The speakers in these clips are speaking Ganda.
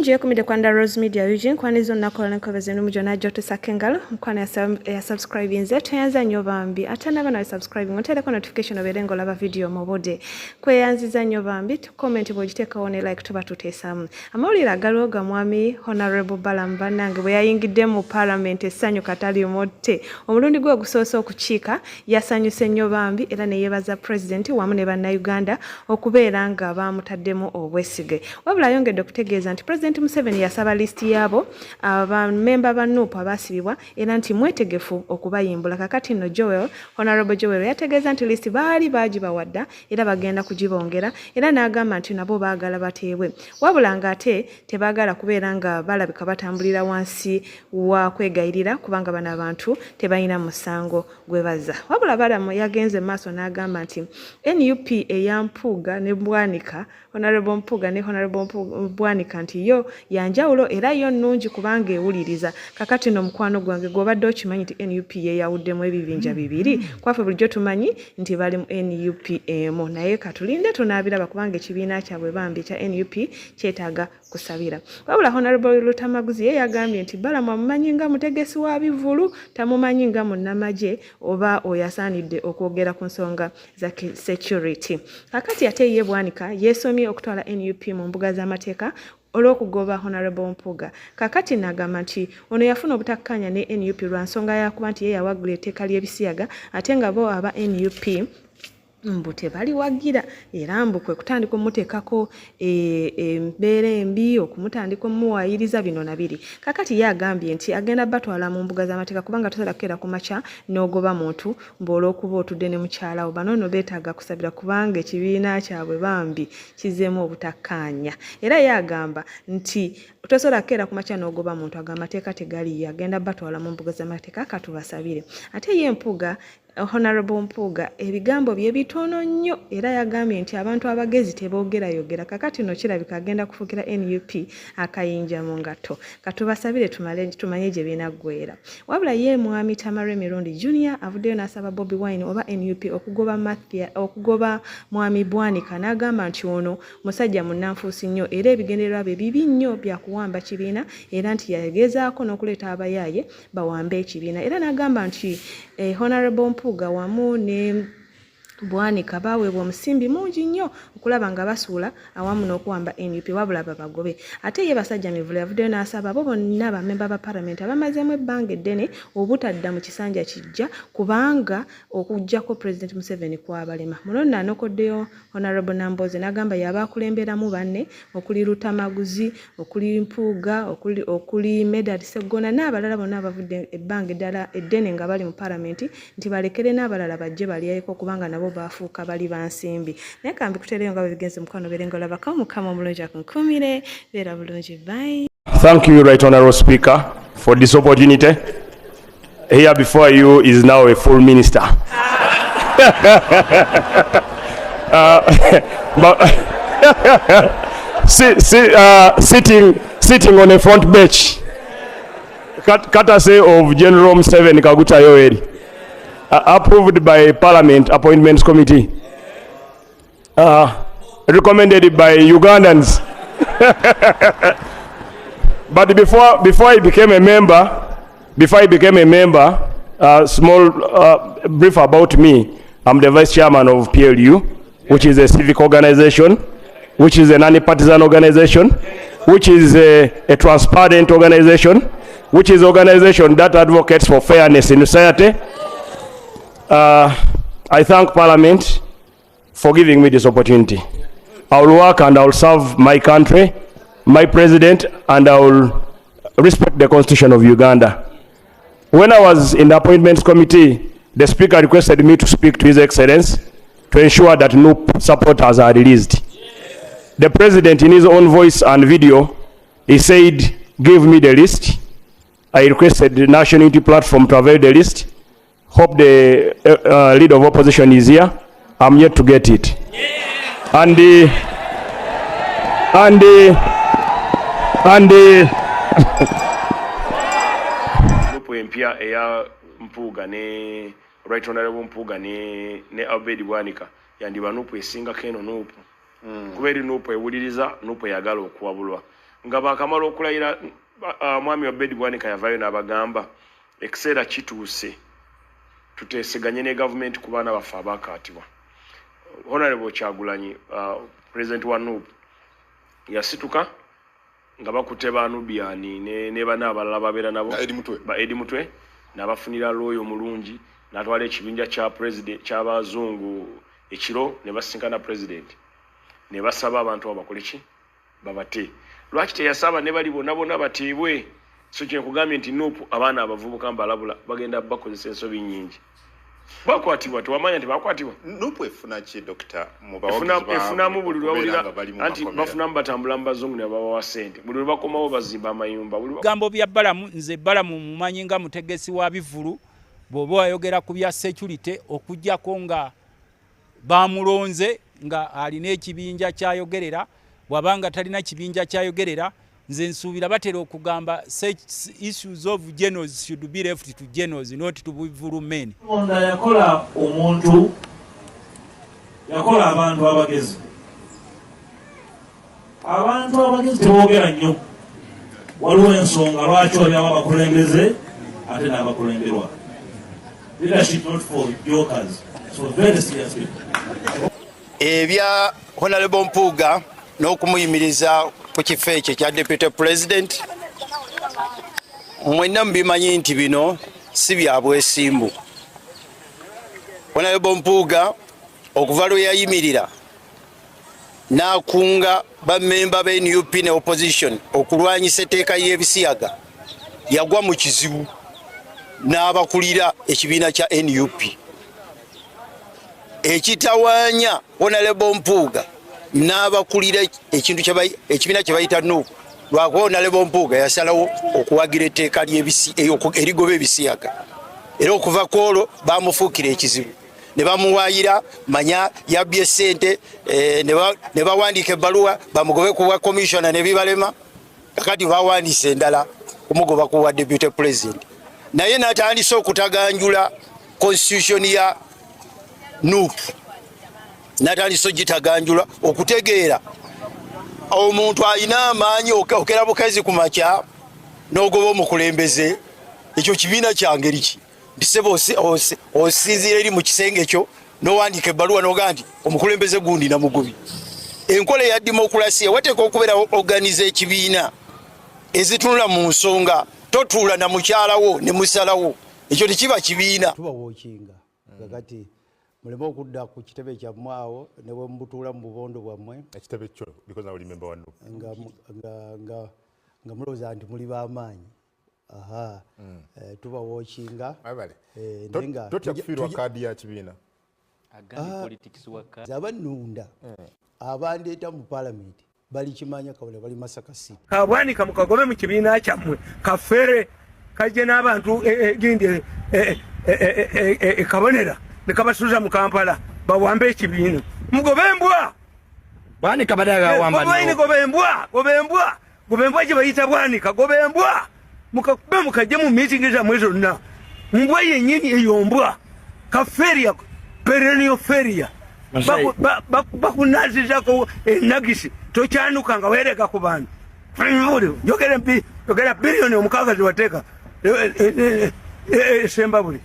Bulungi yekumidde kwa Rose Media UG nkwaniza olunaku olw'enkobeza emirimu gyonna gy'otusako engalo mukwano ya subscribinze tweyanza nnyo bambi ate naba nawe subscribing oteereko notification obeere ng'olaba video mu budde kweyanziza nnyo bambi comment bw'ogiteekawo ne like tuba tuteesamu amawulire agaliwo ga mwami Honorable Balaam bannange bwe yayingidde mu parliament essanyu katalimutte omulundi gwe ogusoose okukiika Yasanyuse nnyo bambi era ne yeebaza Pulezidenti wamu ne Bannayuganda okubeera nga baamutaddemu obwesige. Wabula ayongedde okutegeeza nti Pulezidenti Museveni yasaba liisiti y'abo bammemba ba Nup abaasibibwa era nti mwetegefu okubayimbula. Kakati nno Joel, Honourable Joel yategeeza nti liisiti baali baagibawa dda era bagenda kugibongera era n'agamba nti nabo baagala bateebwe wabula ng'ate tebaagala kubeera nga balabika batambulira wansi wa kwegayirira kubanga bano abantu tebalina musango gwe bazza. Wabula Balaam yagenze mu maaso n'agamba nti nup eya Mpuuga ne Bwanika, Honourable Mpuuga ne Honourable Bwanika nti yo ya njawulo era yo nnungi kubanga ewuliriza. Kakati no mukwano gwange gw'obadde okimanyi nti nup yeeyawuddemu ebibinja bibiri kwaffe bulijjo tumanyi nti bali mu nup emu naye katulinde tunaabiraba kubanga ekibiina kyabwe bambi ekya nup kyetaaga kusabira. Wabula Honorable Lutamaguzi ye yagambye nti Balamu amumanyi nga mutegesi wa bivvulu, tamumanyi nga munnamagye oba oyo asaanidde okwogera ku nsonga za security. Kakati ate ye Bwanika yeesomye okutwala nup mu mbuga z'amateeka olw'okugoba Honorable Mpuuga. Kakati nagamba nti ono yafuna obutakkaanya ne nup lwa nsonga yakuba nti ye yawaggula etteeka ly'ebisiyaga ate nga bo aba nup mbu tebaliwagira era mbu kwe kutandika omuteekako embeera embi okumutandika omuwaayiriza bino na biri. Kaakati ye agambye nti agenda batwala mu mbuga z'amateeka kubanga tosobola kukeera ku makya n'ogoba muntu mbu olw'okuba otudde ne mukyala wo. Bano nno beetaaga kusabira kubanga ekibiina kyabwe bambi kizzeemu obutakkaanya. Era ye agamba nti tosobola kukeera ku makya n'ogoba muntu, ago amateeka tegaliiyo, agenda batwala mu mbuga z'amateeka katubasabire. Ate ye Mpuuga Honorable Mpuuga ebigambo bye bitono nnyo era yagambye nti abantu abagezi teboogerayogera kakati no kirabika agenda kufuukira nup akayinja mu ngatto katubasabire tumale tumanye gye binaggweera. Wabula ye Mwami Tamale Mirundi Junior avuddeyo n'asaba Bobi Wine oba nup okugoba Mathia okugoba Mwami Bwanika n'agamba nti ono musajja munnanfuusi nnyo era ebigendererwa bye bibi nnyo bya kuwamba kibiina era nti yagezaako n'okuleeta abayaaye bawambe ekibiina era n'agamba nti eh, Honorable Mpuuga wamu ne Bwanika baaweebwa omusimbi mungi nnyo okulaba nga basuula awamu n'okuwamba nup wabula babagobe. Ate ye Basajja Mivule yavuddeyo n'asaba abo bonna bamemba ba palamenti abamazeemu ebbanga eddene obutadda mu kisanja kijja kubanga okuggyako Pulezidenti Museveni kwabalema. Muno nno anokoddeyo Honorable Nambooze n'agamba y'aba akulemberamu banne okuli Lutamaguzi, okuli Mpuuga, okuli, okuli Medard Sseggona n'abalala bonna abavudde ebbanga eddala eddene nga bali mu palamenti nti balekere n'abalala bajje balyeko kubanga nabo baafuuka bali ba nsimbi. Naye kambikuteereyo nga bwe bigenze mukwano obeere nga olabako Mukama omulungi akunkuumire, beera bulungi, bye. Thank you, Right Honorable Speaker, for this opportunity. Here before you is now a full minister. But sitting on a front bench, courtesy of General Museveni Kaguta Yoweri, approved by Parliament Appointments Committee, recommended by Ugandans. But before I became a member, before I became a member, small brief about me. I'm the vice chairman of PLU, which is a civic organization, which is a non-partisan organization, which is a transparent organization, which is organization that advocates for fairness in society. I thank Parliament for giving me this opportunity. I will work and I will serve my country, my president, and I will respect the constitution of Uganda. When I was in the appointments committee, the speaker requested me to speak to His Excellency to ensure that NUP supporters are released. The president, in his own voice and video, he said, give me the list. I requested the National Unity Platform to avail the list. Hope the leader of opposition is here. I'm yet to get it. And the, and the, and the NUP empya eya Mpuuga ne Right Honorable Mpuuga ne Abed Bwanika yandiba NUP esingako eno NUP kuba eri NUP ewuliriza NUP eyagala okuwabulwa. Nga bakamala okulayira, Mwami Obedi Bwanika yavaayo n'abagamba ekiseera kituuse tuteeseganye ne gavumenti ku baana baffe abakaatibwa. Honorable Kyagulanyi, president wa NUP, yasituka nga bakutte ba Nubian ne bana abalala babeera nabo ba Eddie Mutwe, n'abafunira looyo omulungi, n'atwala ekibinja kya president ky'abazungu ekiro ne basinkana president ne basaba abantu abo bakole ki, babate. Lwaki teyasaba ne bali bonna bonna bateebwe? So kyenkugambye nti NUP abaana abavubuka mbalabula bagenda bakozesa ensobi nnyingi. Bakwatibwa, tewamanya nti bakwatibwa. NUP efuna ki, Dokita? Efunamu buli lwawulira anti bafunamu, batambula mu bazungu ne babawa ssente, buli lwe bakomawo bazimba amayumba. Bigambo bya Balamu. Nze Balamu mumanyi nga mutegesi wa bivulu. Bw'oba wayogera ku bya security, okuggyako nga bamulonze nga alina ekibinja kyayogerera, bw'abanga talina kibinja kyayogerera, nze nsuubira batera okugamba issues of generals should be left to generals, not to bivulu men. Katonda yakola omuntu, yakola abantu abagezi. Abantu abagezi teboogera nnyo. Waliwo ensonga lwaki olyawo abakulembeze ate n'abakulemberwa. Leadership not for jokers, for very serious people. Ebya Honorable Mpuuga n'okumuyimiriza ku kifo ekyo ekya deputy president, mwenna mubimanyi nti bino si bya bwesimbu. Honorable Mpuuga okuva lwe yayimirira n'akunga bammemba ba NUP ne opposition okulwanyisa etteeka y'ebisiyaga, yagwa mu kizibu n'abakulira ekibiina kya NUP. Ekitawaanya Honorable Mpuuga n'abakulira ekintu ekibiina kye bayita NUP, lwakuba Honorable Mpuuga yasalawo okuwagira etteeka erigoba ebisiyaga, era okuva ku olwo bamufuukira ekizibu ne bamuwaayira manya yabbye ssente, ne bawandiika ebbaluwa bamugobe ku bwa commissioner ne bibalema. Kakati bawandiise endala kumugoba ku bwa deputy president, naye n'atandise okutaganjula constitution ya NUP, n'atandise ogitaganjula. Okutegeera omuntu alina amaanyi, okera bukezi ku makya n'ogoba omukulembeze, ekyo kibiina kyangeri ki? Nti sebo, osinziira eri mu kisenge kyo n'owandiika ebbaluwa n'ogaa nti omukulembeze gundi namugubi. Enkola eya demokulasiya wateeka okubeerawo organiza ekibiina ezitunula mu nsonga. Totuula na mukyalawo ne musalawo, ekyo tekiba kibiina. Tubawookinga kakati muleme okudda ku kitebe kyammwe awo ne bwe mubutuula mu bubondo bwammwe. Ekitebe kyo, because nawe oli member wa NUP. Nga mulowooza nti muli b'amaanyi. Aha, tubawookinga. Abale. Naye nga Totya kufiirwa kaadi ya kibiina? Abannunda abandeeta mu palamenti balikimanya kabula bali Masaka City. Kabwanika mukagobe mu kibiina kyammwe, kafere kajje n'abantu gindi kabonera ne kabasuuza mu Kampala bawambe ekibiina. Mugobe embwa. Bwanika badde agawamba. Gobe, gobe embwa, gobe embwa, gobe embwa gye bayita Bwanika, gobe embwa, mukakube mukajje mu miitingi zammwe zonna. Mbwa yennyini eyo, mbwa kaferia, perennial failure. Bakunazizako enagisi, tokyanuka nga weerega ku bantu. Njogera mpi, yogera biliyoni 6 ziwateeka esembabuli.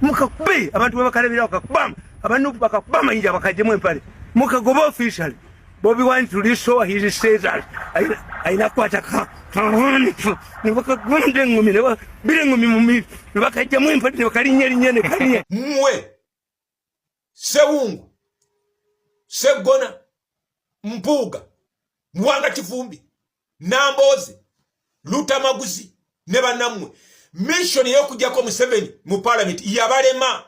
Mukakube abantu bebakalabira, bakakuba abantu, bakakuba amayinja, bakajjemu empale, mukagoba officially. Bobi Wine to restore his status ayina kukwata nebakagunda eŋŋumi, nebabira eŋŋumi mumi, nebakajjamu empale, nebakalinnya nekalinnya. Mmwe Sewungu, Seggona, Mpuuga, Muwanga Kivumbi, Nambooze, Lutamaguzi ne bannammwe, mission ey'okuggyako Museveni mu palamenti yabalema.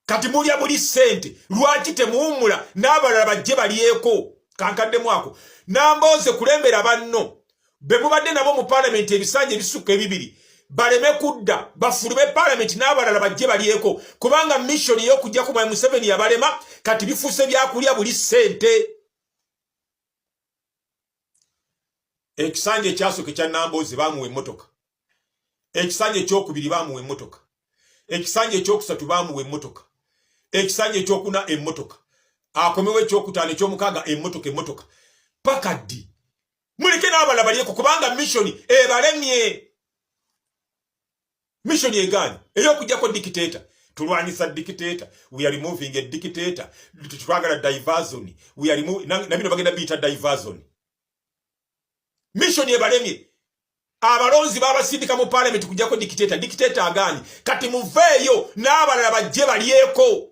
Kati mulya buli ssente, lwaki temuwummula n'abalala bajje balyeko? Kankaddemu ako. Nambooze, kulembera banno be mubadde nabo mu palamenti ebisanja ebisukka ebibiri, baleme kudda, bafulume palamenti n'abalala bajje balyeko, kubanga mission ey'okuggyako mwami Museveni yabalema. Kati bifuuse byakulya buli ssente. Ekisanja ekyasooka ekya Namboozi bamuwa emmotoka, ekisanja ekyokubiri bamuwa emmotoka, ekisanja ekyokusatu bamuwa emmotoka, ekisanja ekyokuna emmotoka, akomewo ekyokutaano, ekyomukaaga emmotoka, emmotoka paka ddi? Muleke n'abalala balyeko, kubanga mission ebalemye. Mission egaanye ey'okuggyako dictator. Tulwanyisa dictator, we are removing a dictator. Twagala diversion, we are remove na bino bagenda biyita diversion. Mission ebalemye. Abalonzi babasindika mu parliament kujjako dictator, dictator agaanye. Kati muveeyo n'abalala bajje balyeko.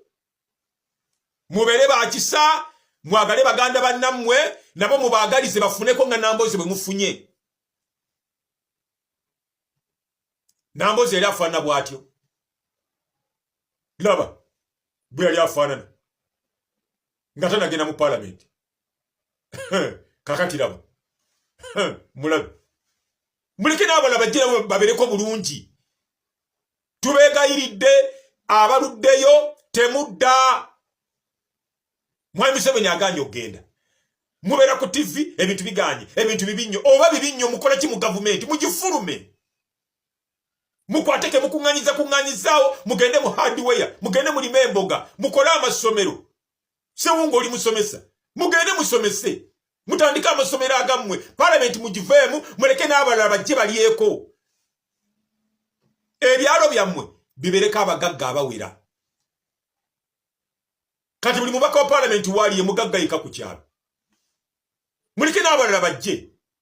Mubeere bakisa, mwagale baganda bannammwe, nabo mubaagalize bafuneko nga Nambooze bwe mufunye. Nambooze yali afaanana bw'atyo, laba bwe yali afaanana nga tanagenda mu palamenti. Kakati laba, mulabe, muleke n'abalala bajje nabo babeereko bulungi. Tubeegayiridde, abaluddeyo temudda. Mwami Museveni agaanye okugenda, mubeera ku TV, ebintu biganye, ebintu bibi nnyo. Oba bibi nnyo, mukola ki mu gavumenti? Mugifulume, mukwate ke mukuŋŋanyiza kuŋŋanyizaawo, mugende mu hardware, mugende mulime emboga, mukole amasomero. Sewunga oli musomesa, mugende musomese, mutandike amasomero agammwe. Palamenti mugiveemu, muleke n'abalala bajje balyeko. Ebyalo byammwe bibereko abagagga abawera. Kati buli mubaka wa palamenti waali ye mugagga yeka ku kyalo. Muleke n'abalala bajje.